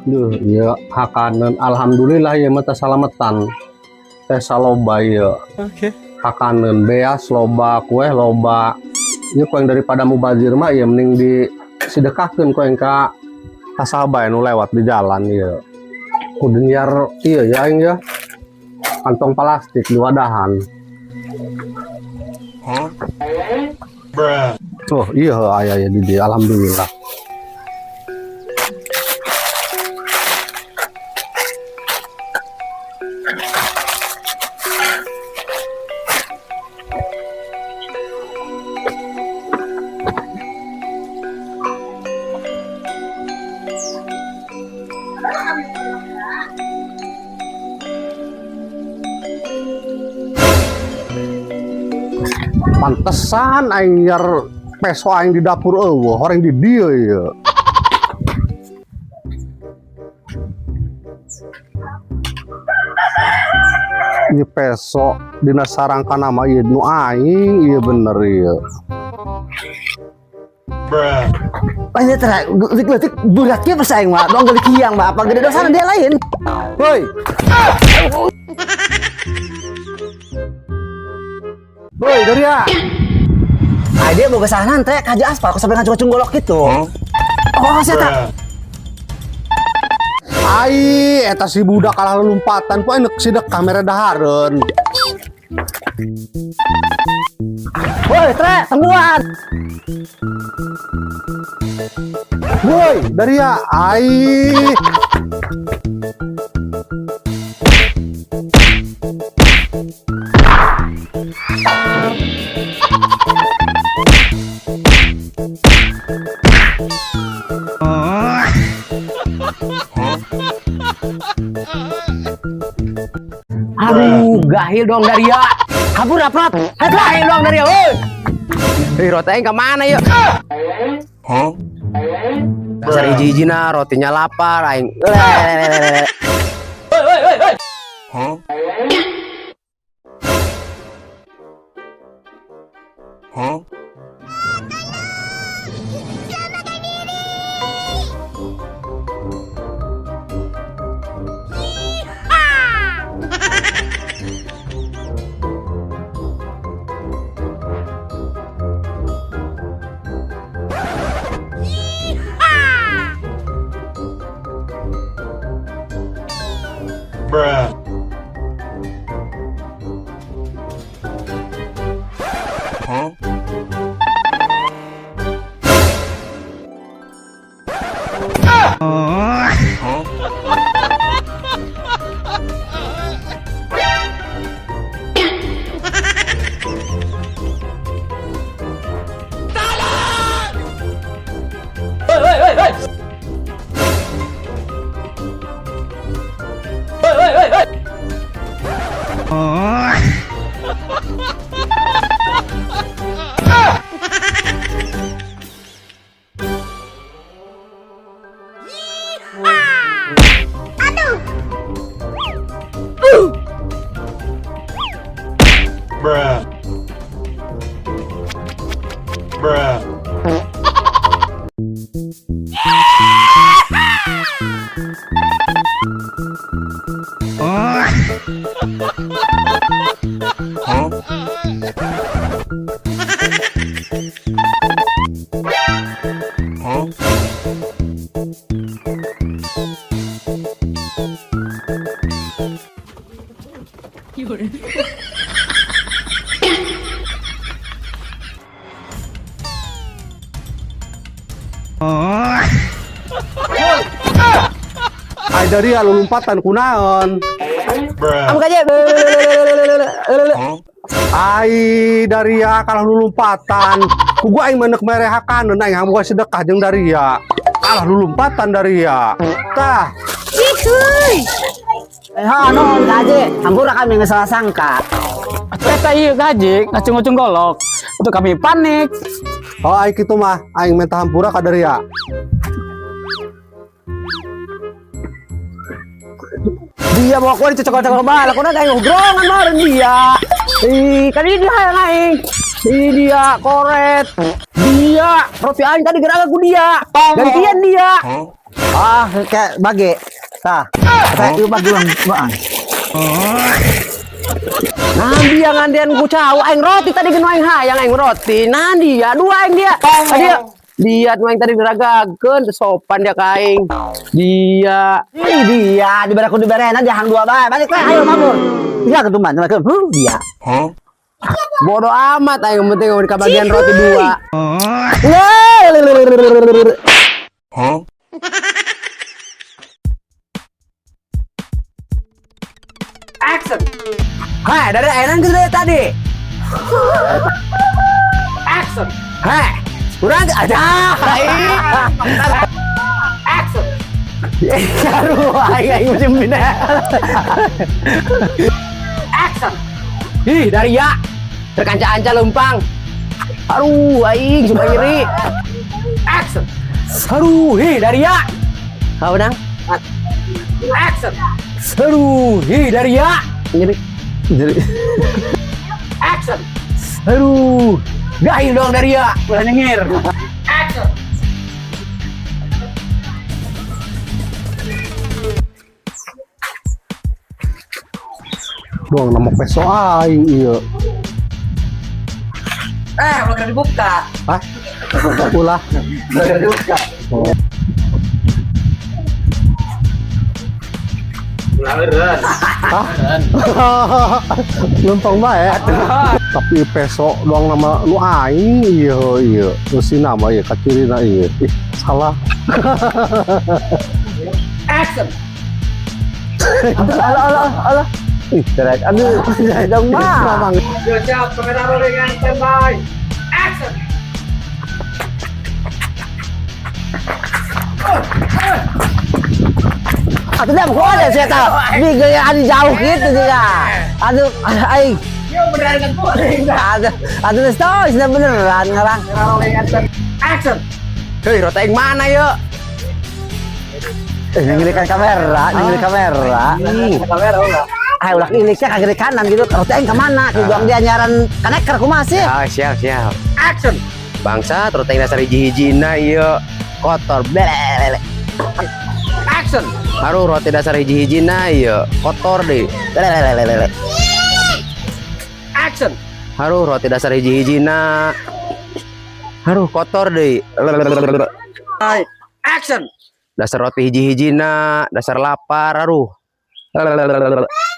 Duh, ieu hakaneun, alhamdulillah ieu mah teh salametan. Teh saloba ieu. Oke. Hakaneun beas loba, kue loba. Ieu ku aing daripada mubazir mah ieu mending di sidekahkeun ku aing ka saha nu lewat di jalan ieu. Kudu nyiar ieu ya aing ya. Kantong plastik di wadahan. Bruh. Oh iya, aya ya di dieu, alhamdulillah. Pantesan aing nyiar peso aing di dapur eueuh, horeng di dieu ieu. Ieu peso dina sarangka nama ieu nu aing, ieu bener ieu. Bruh. Ini ter, letik berat kieu pas aing mah, dong geli kiang mah, apa gede dosa dia lain. Woi. Woi, Daria. Ah, dia boga sahanan teh kaji aspal kok sampai ngacung-ngacung golok gitu. Oh, saya tak. Bruh. Ai, eta si budak kalah lompatan poe nek sidekah mere dahareun. Woi, tre, temuan. Woi, Daria, ai. Aduh, gahil dong Daria. Kabur rapat. Gahil dong Daria, woi. Hei, roti aing kemana yuk? Huh? Dasar hiji-hijina, rotinya lapar aing. Huh? Huh? Bruh. Huh? Huh? Bruh. Bruh. Huh? Huh? Ai Daria lu lompatan kunaon? Bruh. Kamu kaje. Huh? Ai Daria kalah lu lompatan. Ku gua aing menek mere hakaneun aing hamuka sedekah jeung Daria. Kalah lu lompatan Daria. Tah, Eh, ha, no, kaje. Hampura kami nggak salah sangka. Eta ieu gaji ngacung-ngacung golok. Untuk kami panik. Oh ai kitu mah aing minta hampura ka Daria. Dia bawa kuah dicocok-cocok balak, aku aing ngobrongan maren dia. Ih, kan ini dia yang aing. Ih, dia koret. Dia roti aing tadi gerak aku dia. Gantian dia. Huh? Ah, kayak bagi. Tah. Kayak ieu bagi ulang duaan. Nah dia ngandian ku cau aing roti tadi geus aing hayang aing roti. Nah dia dua aing dia. Ah, dia dia nu aing tadi diragakeun teu sopan dia ka aing. Dia Ih, dia dibere ku diberena dia hang dua bae. Balik we, ayo mabur. Dia ketuman, huh, dia. Huh? Bodoh amat aing, yang penting udah kebagian roti dua. Huh? Action. Hei, dari enak gitu dari tadi. Action. Hei, kurang ada. Action. Aduh, aing aing musim bina. Action. Ih, dari ya. Terkanca-anca lempang. Aduh, aing suka nyeri. Action. Aduh, hi dari ya. Kau menang? Action. Aduh, hi dari ya. Nyeri. Jadi Action. Aduh, gain dong dari ya. Udah nyengir. Action. Doang nama peso aing ieu. Eh, udah dibuka. Hah? Ulah. Udah dibuka. Oh. Hah? Lempeng bae. Tapi peso doang nama nu aing ieu ieu. Nu nama ieu kacirina ieu. Ih, salah. Action. Alah, alah, alah. Ih, keren. Aduh, dong mah. Siap, kamera rolling and standby. Action. Atuh dah kok ada saya tahu. Di gaya anu jauh gitu juga. Aduh, aing. Yo beneran kan kuring. Aduh, aduh geus tau, sudah beneran ngarang. Action. Hei, roti yang mana yuk? Eh, nyengirikan kamera, nyengirikan kamera. Kamera ulah. Ah, ulah iliknya ke kiri kanan gitu. Roti aing kemana? Ku dia nyaran kaneker kumaha sih? Ah, siap, siap. Action. Bangsa, roti yang dasar hiji-hijina yuk. Kotor. Belelele. Action. Aduh, roti dasar hiji-hijina yuk. Kotor deh. Belelelele. Action. Aduh, roti dasar hiji-hijina. Aduh, kotor deh. Action. Dasar roti hiji-hijina, dasar lapar, aduh.